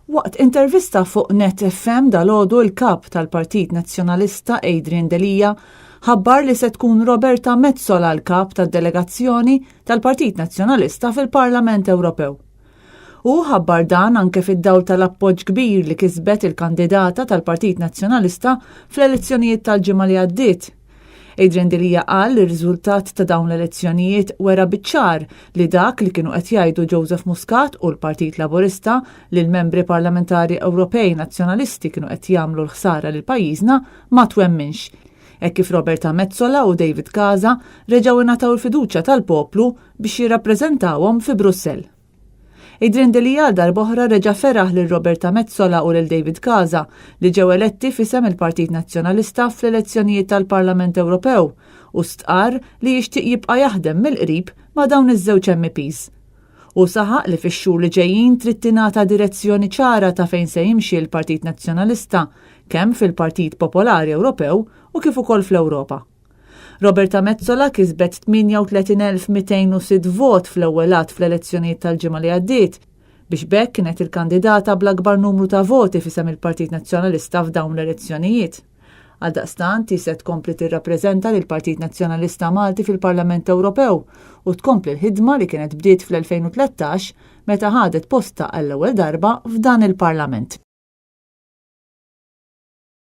Waqt intervista fuq Net FM dalgħodu l-Kap tal-Partit Nazzjonalista Adrian Delia ħabbar li se tkun Roberta Metsola l-Kap tad-delegazzjoni tal-Partit Nazzjonalista fil-Parlament Ewropew. Hu ħabbar dan anke fid-dawl tal-appoġġ kbir li kisbet il-kandidata tal-Partit Nazzjonalista fl-elezzjonijiet tal-ġimgħa li għaddiet. Adrian Delia qal li r-riżultat ta' dawn l-elezzjonijiet wera biċ-ċar li dak li kienu qed jgħidu Joseph Muscat u l-Partit Laburista li l-membri parlamentari Ewropej Nazzjonalisti kienu qed jagħmlu l-ħsara lil pajjiżna ma twemminx. Hekk kif Roberta Metsola u David Casa reġgħu ingħataw il-fiduċja tal-poplu biex jirrappreżentawhom fi Brussell. Adrian Delia għal darb'oħra reġa' feraħ lil Roberta Metsola u lil David Casa li ġew eletti f'isem il-Partit Nazzjonalista fl-elezzjonijiet tal-Parlament Ewropew u stqarr li jixtieq jibqa' jaħdem mill-qrib ma' dawn iż-żewġ MEPs. Hu saħaq li fix-xhur li ġejjin trid tingħata direzzjoni ċara ta' fejn se jimxi l-Partit Nazzjonalista kemm fil-Partit Popolari Ewropew u kif ukoll fl-Ewropa. Roberta Metsola kisbet 38,206 vot fl-ewwel għadd fl-elezzjonijiet tal-ġimgħa li għaddiet, biex b'hekk kienet il-kandidata bl-akbar numru ta' voti f'isem il-Partit Nazzjonalista f'dawn l-elezzjonijiet. Għaldaqstant, hi se tkompli tirrappreżenta lill-Partit Nazzjonalista Malti fil-Parlament Ewropew u tkompli l-ħidma li kienet bdiet fl-2013 meta ħadet postha għall-ewwel darba f'dan il-Parlament.